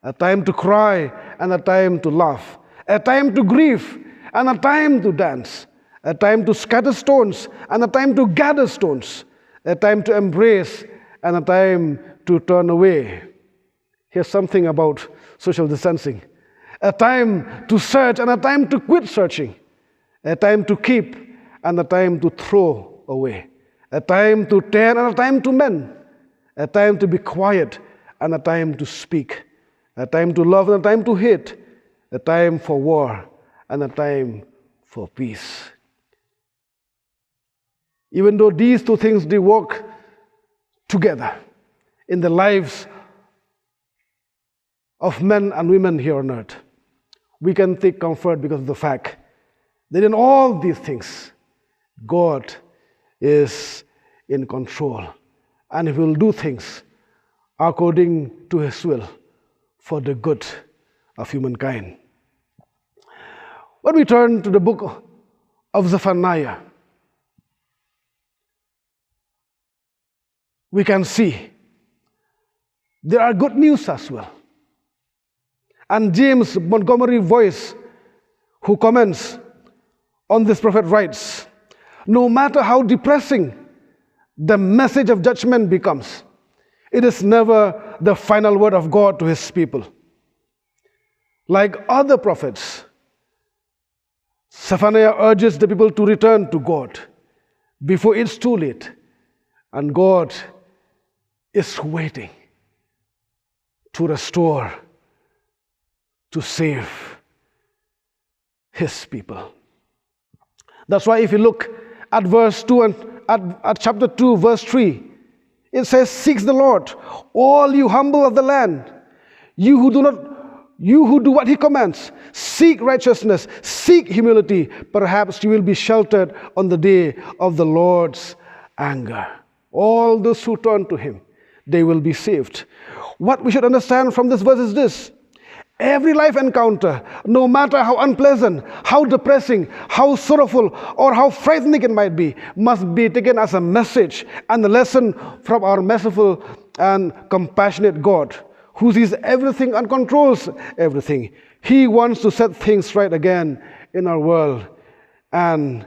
a time to cry and a time to laugh, a time to grieve and a time to dance, a time to scatter stones and a time to gather stones, a time to embrace and a time to turn away. Here's something about social distancing: a time to search and a time to quit searching, a time to keep and a time to throw away, a time to tear and a time to mend, a time to be quiet and a time to speak, a time to love and a time to hate, a time for war and a time for peace. Even though these two things do work together in the lives of men and women here on earth, we can take comfort because of the fact that in all these things, God is in control and He will do things according to His will for the good of humankind. When we turn to the book of Zephaniah, we can see there are good news as well. And James Montgomery Boice, who comments on this prophet, writes, "No matter how depressing the message of judgment becomes, it is never the final word of God to His people." Like other prophets, Zephaniah urges the people to return to God before it's too late. And God is waiting to restore, to save His people. That's why if you look at verse two and at, at chapter two, verse three, it says, "Seek the Lord, all you humble of the land, you who do not, you who do what He commands. Seek righteousness, seek humility. Perhaps you will be sheltered on the day of the Lord's anger." All those who turn to Him, they will be saved. What we should understand from this verse is this: every life encounter, no matter how unpleasant, how depressing, how sorrowful, or how frightening it might be, must be taken as a message and a lesson from our merciful and compassionate God, who sees everything and controls everything. He wants to set things right again in our world and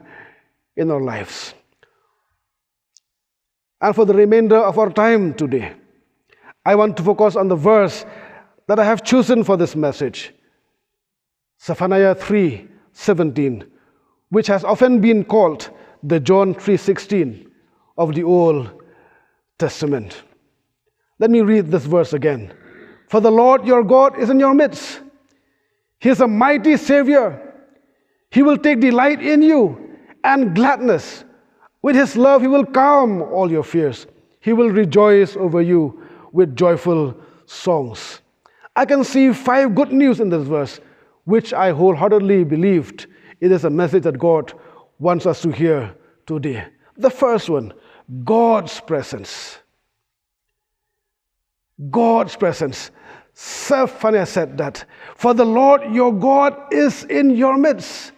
in our lives. And for the remainder of our time today, I want to focus on the verse that I have chosen for this message, Zephaniah three seventeen, which has often been called the John three sixteen of the Old Testament. Let me read this verse again. "For the Lord your God is in your midst. He is a mighty Savior. He will take delight in you and gladness. With His love, He will calm all your fears. He will rejoice over you with joyful songs." I can see five good news in this verse, which I wholeheartedly believed it is a message that God wants us to hear today. The first one: God's presence. God's presence. Zephaniah said that, "For the Lord your God is in your midst."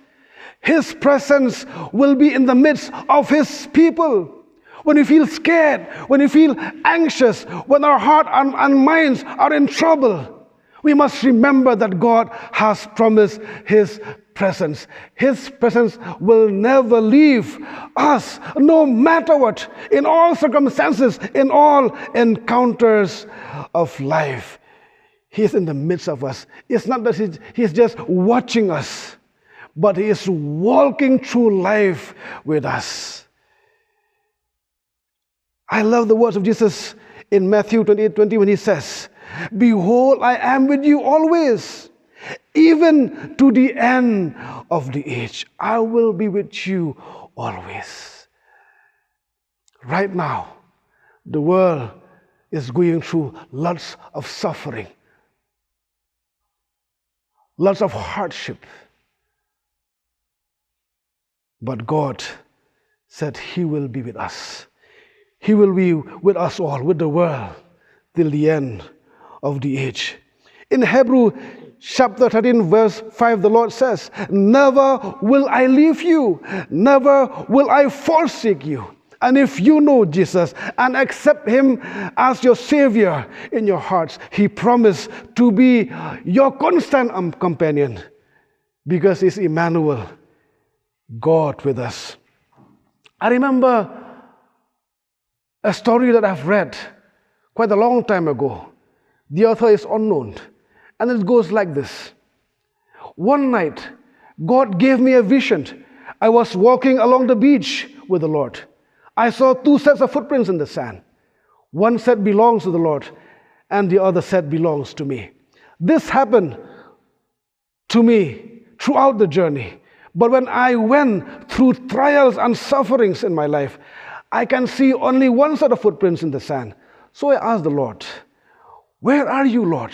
His presence will be in the midst of His people. When you feel scared, when you feel anxious, when our heart and, and minds are in trouble, we must remember that God has promised His presence. His presence will never leave us, no matter what, in all circumstances, in all encounters of life. He is in the midst of us. It's not that He's, he's just watching us, but He is walking through life with us. I love the words of Jesus in Matthew twenty-eight twenty when He says, "Behold, I am with you always, even to the end of the age." I will be with you always. Right now, the world is going through lots of suffering, lots of hardship. But God said He will be with us. He will be with us all, with the world, till the end of the age. In Hebrew chapter thirteen, verse five, the Lord says, "Never will I leave you, never will I forsake you." And if you know Jesus and accept Him as your Savior in your hearts, He promised to be your constant, um, companion, because He's Emmanuel, God with us. I remember a story that I've read quite a long time ago. The author is unknown. And it goes like this. One night, God gave me a vision. I was walking along the beach with the Lord. I saw two sets of footprints in the sand. One set belongs to the Lord, and the other set belongs to me. This happened to me throughout the journey. But when I went through trials and sufferings in my life, I can see only one set of footprints in the sand. So I asked the Lord, "Where are you, Lord?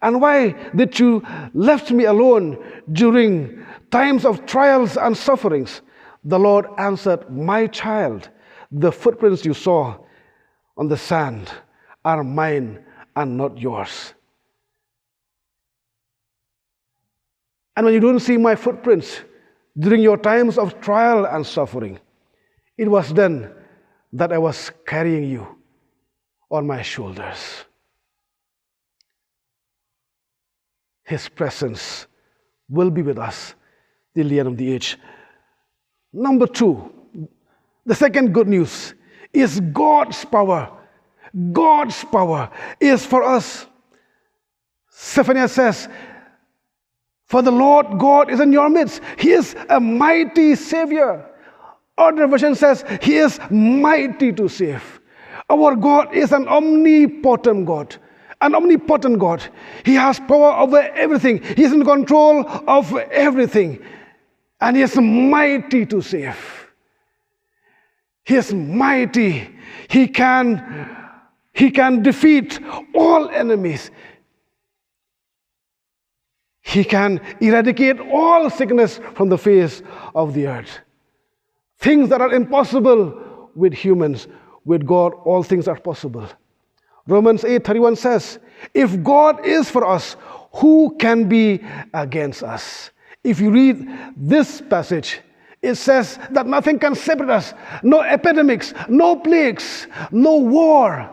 And why did you left me alone during times of trials and sufferings?" The Lord answered, "My child, the footprints you saw on the sand are mine and not yours." And when you don't see my footprints during your times of trial and suffering, it was then that I was carrying you on my shoulders. His presence will be with us till the end of the age. Number two, the second good news is God's power. God's power is for us. Zephaniah says, "For the Lord God is in your midst. He is a mighty Savior." Other version says, "He is mighty to save." Our God is an omnipotent God. An omnipotent God. He has power over everything. He is in control of everything. And He is mighty to save. He is mighty. He can, he can defeat all enemies. He can eradicate all sickness from the face of the earth. Things that are impossible with humans, with God, all things are possible. Romans eight thirty-one says, "If God is for us, who can be against us?" If you read this passage, it says that nothing can separate us. No epidemics, no plagues, no war,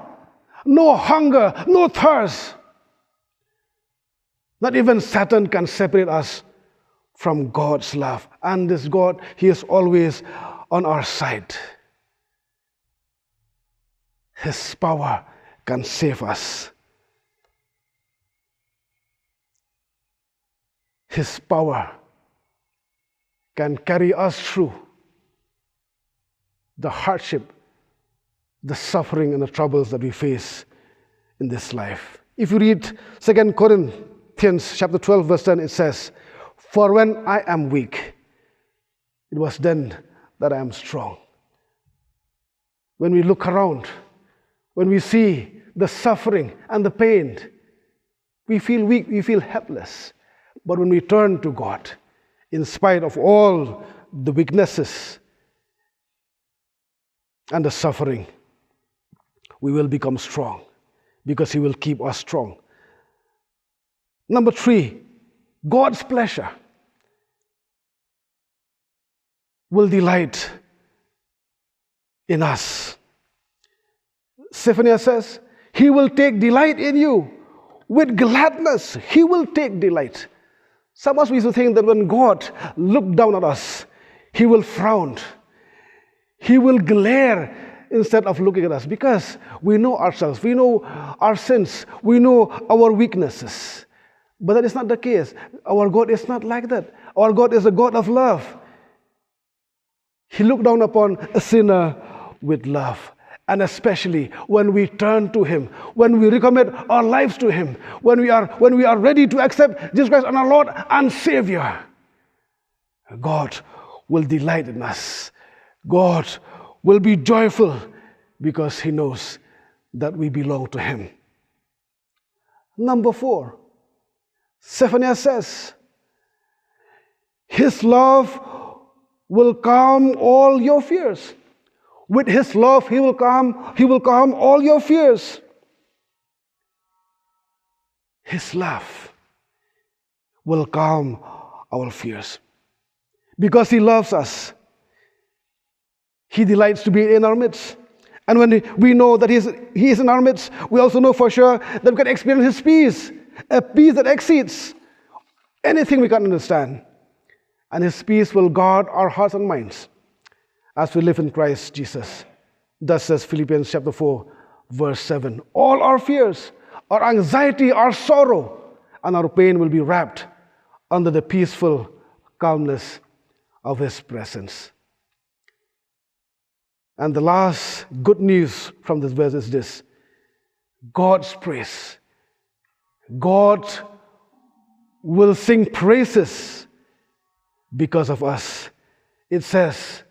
no hunger, no thirst. Not even Satan can separate us from God's love. And this God, He is always on our side. His power can save us. His power can carry us through the hardship, the suffering, and the troubles that we face in this life. If you read Second Corinthians chapter twelve, verse ten, it says, "For when I am weak, it was then that I am strong." When we look around, when we see the suffering and the pain, we feel weak, we feel helpless. But when we turn to God, in spite of all the weaknesses and the suffering, we will become strong because He will keep us strong. Number three, God's pleasure will delight in us. Zephaniah says, "He will take delight in you with gladness." He will take delight. Some of us, we used to think that when God looked down at us, He will frown. He will glare instead of looking at us, because we know ourselves, we know our sins, we know our weaknesses. But that is not the case. Our God is not like that. Our God is a God of love. He looked down upon a sinner with love. And especially when we turn to Him, when we recommit our lives to Him, when we are, when we are ready to accept Jesus Christ as our Lord and Savior, God will delight in us. God will be joyful because He knows that we belong to Him. Number four, Zephaniah says, "His love will calm all your fears." With His love, He will calm, He will calm all your fears. His love will calm our fears. Because He loves us, He delights to be in our midst. And when we know that He is, He is in our midst, we also know for sure that we can experience His peace, a peace that exceeds anything we can understand. And His peace will guard our hearts and minds as we live in Christ Jesus. Thus says Philippians chapter four, verse seven. All our fears, our anxiety, our sorrow, and our pain will be wrapped under the peaceful calmness of His presence. And the last good news from this verse is this: God's praise. God will sing praises because of us. It says,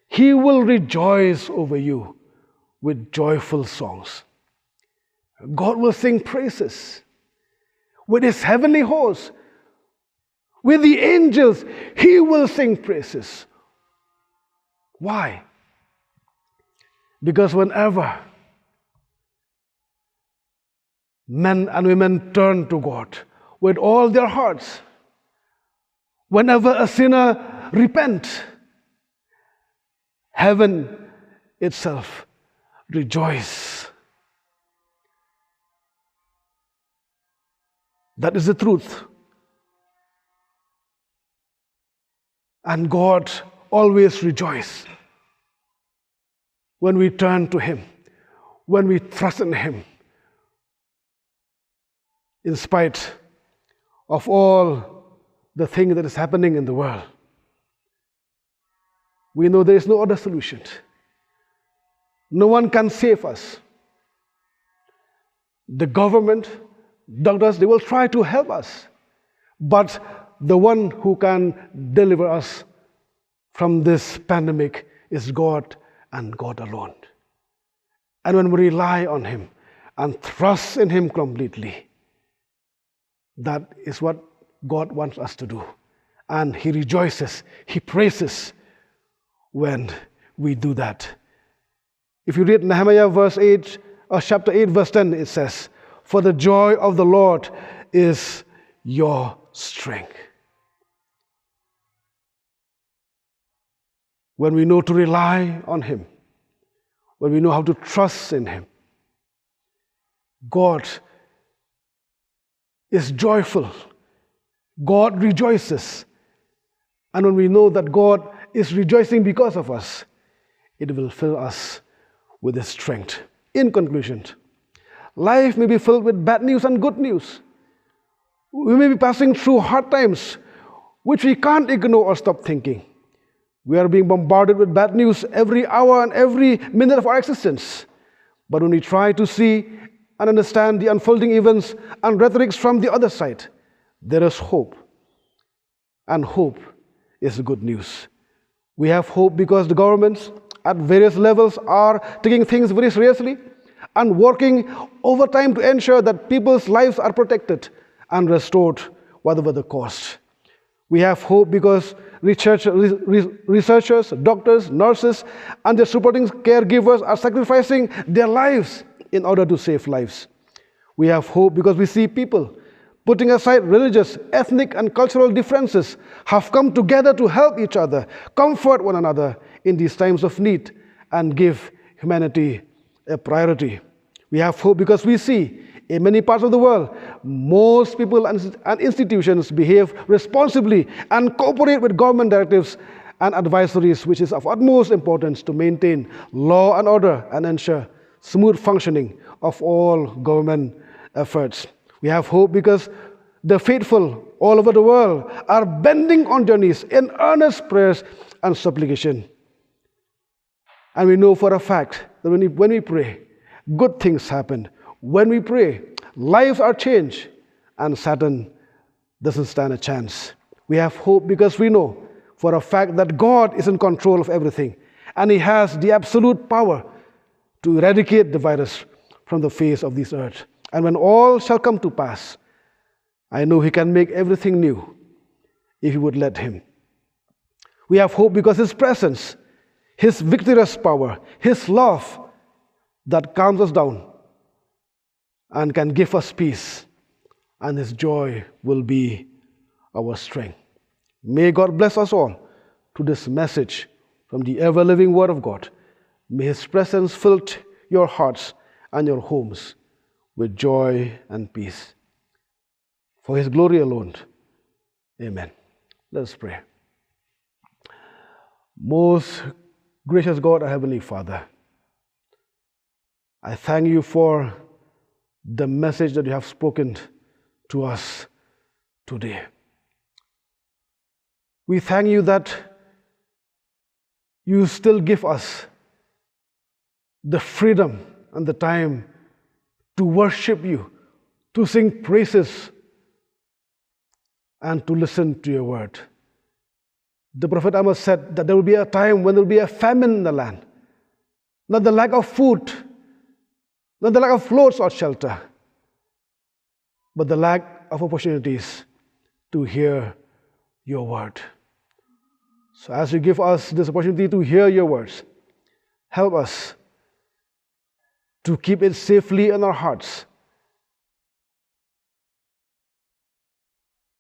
"He will rejoice over you with joyful songs." God will sing praises with His heavenly host, with the angels. He will sing praises. Why? Because whenever men and women turn to God with all their hearts, whenever a sinner repent, heaven itself rejoice. That is the truth. And God always rejoice when we turn to Him, when we trust in Him, in spite of all the thing that is happening in the world. We know there is no other solution. No one can save us. The government, doctors, they will try to help us. But the one who can deliver us from this pandemic is God and God alone. And when we rely on Him and trust in Him completely, that is what God wants us to do. And He rejoices, He praises when we do that. If you read Nehemiah verse eight, or chapter eight, verse ten, it says, "For the joy of the Lord is your strength." When we know to rely on Him, when we know how to trust in Him, God is joyful. God rejoices. And when we know that God is rejoicing because of us, it will fill us with His strength. In conclusion, life may be filled with bad news and good news. We may be passing through hard times, which we can't ignore or stop thinking. We are being bombarded with bad news every hour and every minute of our existence. But when we try to see and understand the unfolding events and rhetorics from the other side, there is hope. And hope is good news. We have hope because the governments at various levels are taking things very seriously and working overtime to ensure that people's lives are protected and restored, whatever the cost. We have hope because research, re-, re-, researchers, doctors, nurses, and their supporting caregivers are sacrificing their lives in order to save lives. We have hope because we see people, putting aside religious, ethnic, and cultural differences, have come together to help each other, comfort one another in these times of need, and give humanity a priority. We have hope because we see in many parts of the world, most people and, and institutions behave responsibly and cooperate with government directives and advisories, which is of utmost importance to maintain law and order and ensure smooth functioning of all government efforts. We have hope because the faithful all over the world are bending on their knees in earnest prayers and supplication. And we know for a fact that when we, when we pray, good things happen. When we pray, lives are changed, and Satan doesn't stand a chance. We have hope because we know for a fact that God is in control of everything, and He has the absolute power to eradicate the virus from the face of this earth. And when all shall come to pass, I know He can make everything new if He would let Him. We have hope because His presence, His victorious power, His love that calms us down and can give us peace and his joy will be our strength. May God bless us all to this message from the ever living Word of God. May his presence fill your hearts and your homes with joy and peace. For his glory alone. Amen. Let us pray. Most gracious God, our Heavenly Father, I thank you for the message that you have spoken to us today. We thank you that you still give us the freedom and the time to worship you, to sing praises, and to listen to your word. The prophet Amos said that there will be a time when there will be a famine in the land, not the lack of food, not the lack of clothes or shelter, but the lack of opportunities to hear your word. So, as you give us this opportunity to hear your words, help us to keep it safely in our hearts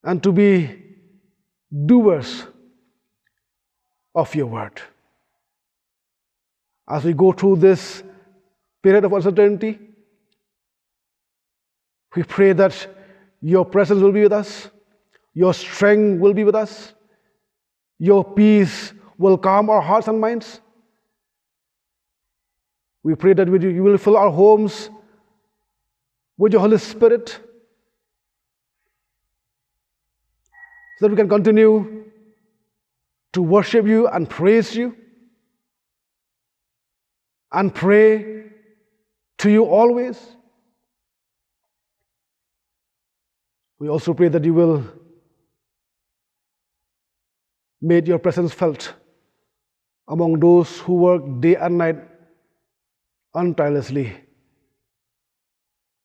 and to be doers of your word. As we go through this period of uncertainty, we pray that your presence will be with us, your strength will be with us, your peace will calm our hearts and minds. We pray that we, you will fill our homes with your Holy Spirit so that we can continue to worship you and praise you and pray to you always. We also pray that you will make your presence felt among those who work day and night and tirelessly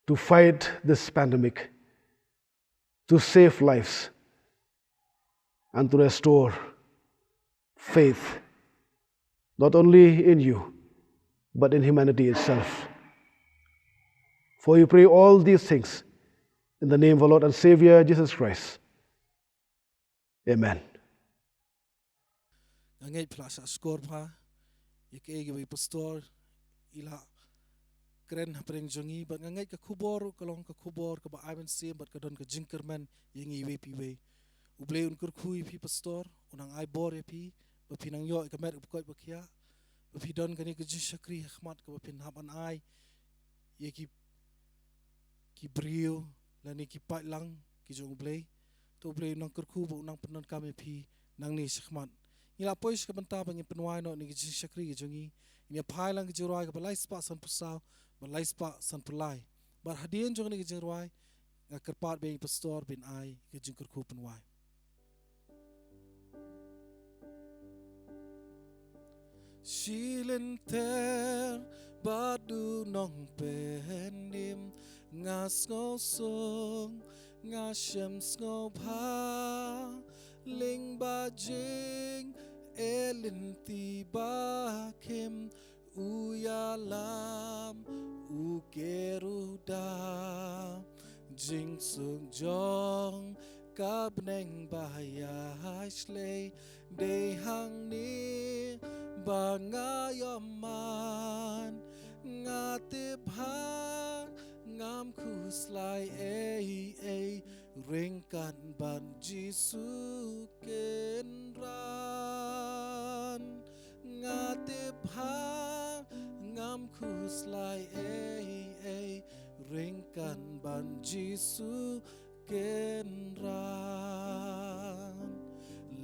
to fight this pandemic, to save lives, and to restore faith, not only in you, but in humanity itself. For we pray all these things in the name of our Lord and Savior Jesus Christ. Amen. Nga ngeit phi la shah shkor bha ïa kaei kaba i pastor i la kren hapdeng jong ngi, bad nga ngeit ka khubor ka long ka khubor kaba ai mynsiem bad ka don ka jingkyrmen ïa ngi iwei pa iwei. U Blei un kyrkhu ïa phi pastor, un nang ai bor ïa phi ba phin nang ïoh ïa ka met ba koit ba khiah, ba phi don kane ka jingshakri ha khmat kaba phin hap ban ai ïa ki, ki briew lane ki paidlang ki jong U Blei. To U Blei un nang kyrkhu bad un nang pyndonkam ïa phi nangne shakhmat. Ngi la poi sha ka bynta ba ngin pynwai noh ïa ka jingshakri ka jong ngi. Ngin ïa phai lang ka jingrwai kaba lai spah sanphew saw bad lai spah sanphew lai. Bad hadien jong kane ka jingrwai, nga kyrpad ba ïa i pastor ban ai ka jingkyrkhu pynwai. Shi lynter bad u nongpynim, nga sngewsuk, nga shem sngewbha, lyngba jingïaleit ba khim, u ïalam, u kyrkhu da. Jingsuk jong ka bneng ba ïaishlei, dei hangne ba nga ïohman. Nga tip ba ngam khuslai ei ei, ryngkat bad Jisu Kynrad. Nga tip ba ngam khuslai ei ei, ryngkat bad Jisu Kynrad.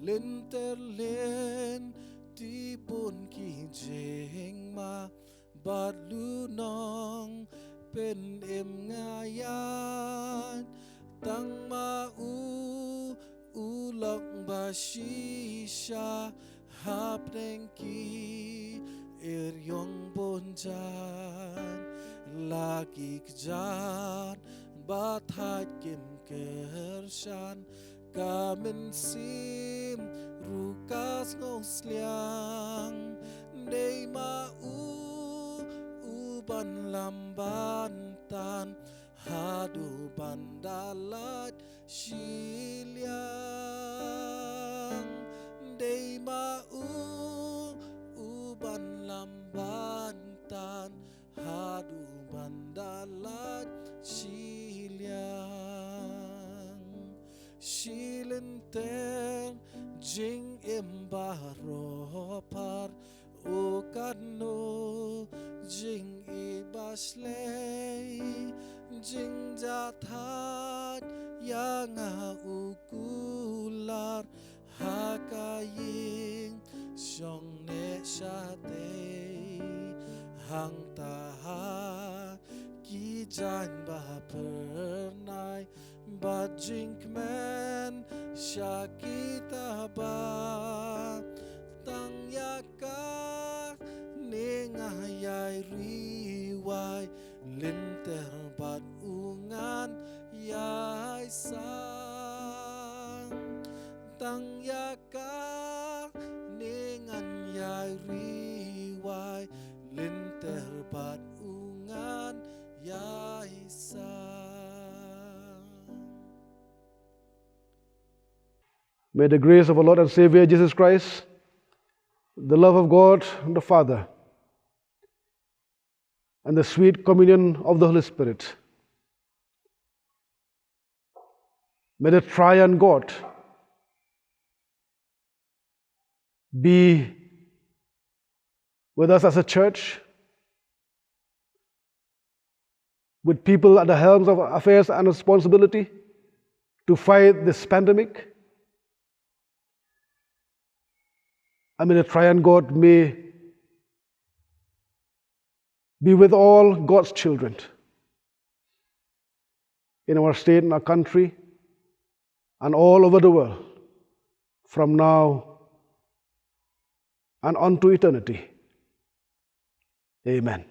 Lynter lynti bun ki jingma, bad u nongpynim nga ïaid. Tang ma u, u lok ba shisha, hapdeng ki ïing bun jan. La ki kjat ba thait kim kyrshan, ka mynsiem ruh ka sngewsliang. Dei ma u, u ban lam ban tan, Haduh ban da lait shiliang, dei ma u, u ban lam ban tan. Haduh ban da lait shiliang, shi lynter jingim baroh phar, u katno jingïeit ba shlei, jingjahthait ïa nga u kular, ha ka ïing shong ne shatei, hangta ha ki jaiñ ba phyrnai, bad jingkmen sha kita ba tang ïa kane nga ïai ri wai, lynter bad u ngan ïai sang. Tang ïa kane ngan ïai ri wai, lynter bad u ngan ïai sang. May the grace of our Lord and Savior Jesus Christ, the love of God the Father, and the sweet communion of the Holy Spirit, may the triune God be with us as a church, with people at the helms of affairs and responsibility to fight this pandemic. I mean, the triune God may be with all God's children in our state, in our country, and all over the world, from now and on to eternity. Amen.